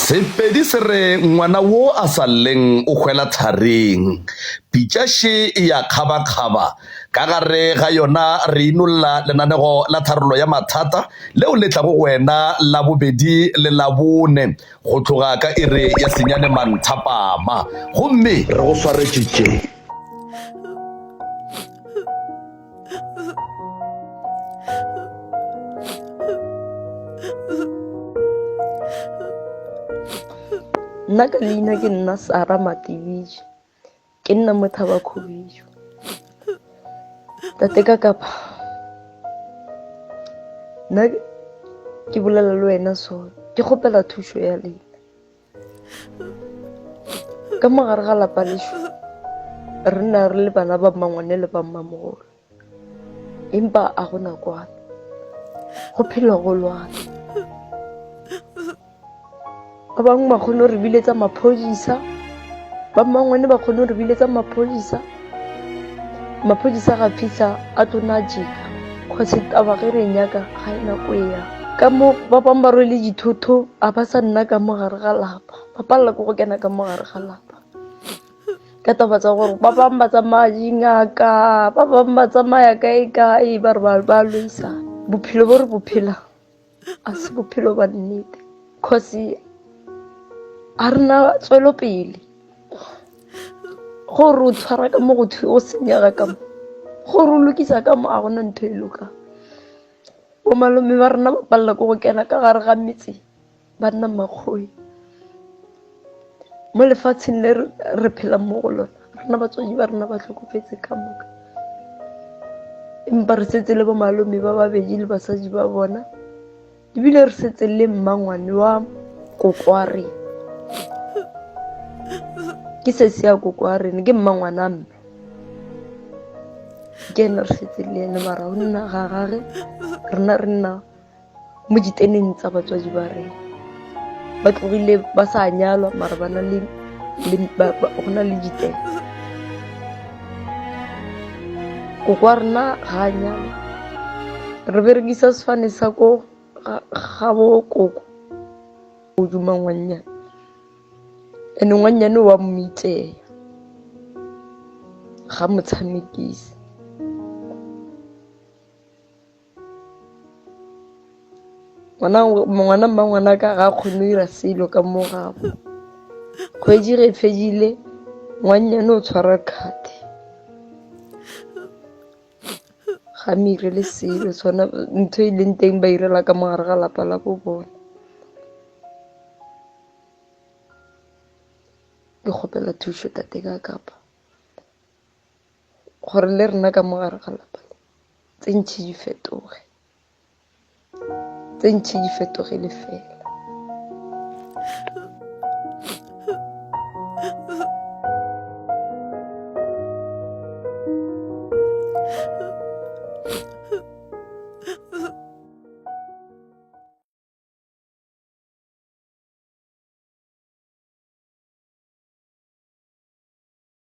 Sepedi se re ngwana wo a sa lleng o hwela tharing. Pitša še e ya kgabakgaba. Ka gare ga yona re inolla lenanego la tharollo ya mathata leo le tlago go wena Labobedi le Labone go tloga ka iri ya senyane manthapama. Gomme Re go swaretše tše. Nna ka leina ke nna Sara Matibitše, ke nna mo Thabakhubišo. Tate ka kapa nna ke bolela le wena so ke kgopela thušo ya lena. Ka mo gare ga lapa lešo re nna re le bana ba mmangwane le ba mmamogolo empa a go na kwana go phela go lwana ba bangwe ba kgone go re biletsa maphodisa ba mmangwane ba kgone go re biletsa maphodisa Maphodisa ga fihla a tlo na jika cause taba ge re e nyaka ga e nako e yang. Ka mo ba bangwe ba rwele dithoto a ba sa nna ka mo gare ga lapa ba palela ke go kena ka mo gare ga lapa ka taba tsa gore ba bangwe ba tsamaya dingaka ba bangwe ba tsamaya kae kae ba re ba loisa bophelo bo re bo phelang. A se bophelo ba nnete cause a re na tswelopele gore o tshwara ka mo go thwe o senyega ka mo gore o lokisa ka mo a gona ntho e lokang bo malome ba rena ba palela ke go kena ka gare ga metse ba nna makgoe Mo lefatsheng le re phelang mo go lona rena batswadi ba rena ba tlhokofetse ka moka empa re setse le bo malome ba babedi le basadi ba bona ebile re setse le mmangwane wa koko wa rena ke sesi ya koko wa rena ke mmangwana mme ke ene re setse le ene mara o nna ga gage rena re nna mo diteneng tsa batswadi ba rena ba tlogile ba sa nyalwa mara ba na le go na le ditene koko wa rena ga a nyalwa re berekisa sefane sa ko ga bo koko o duma ngwannyane and ngwannyane wa mmitseya ga mo tshamekise. Ngwana ngwana mmangwanaka ga a kgone go dira selo ka mo gabo kgwedi ge e fedile ngwannyane o tshwara card ga mo irele selo sona ntho e leng teng ba irela ka mo gare ga lapa la bo bona. Ke kgopela thušo tate ka kapa gore le rena ka mo gare ga lapa le tse ntšhi di fetoge tse ntšhi di fetogele fela.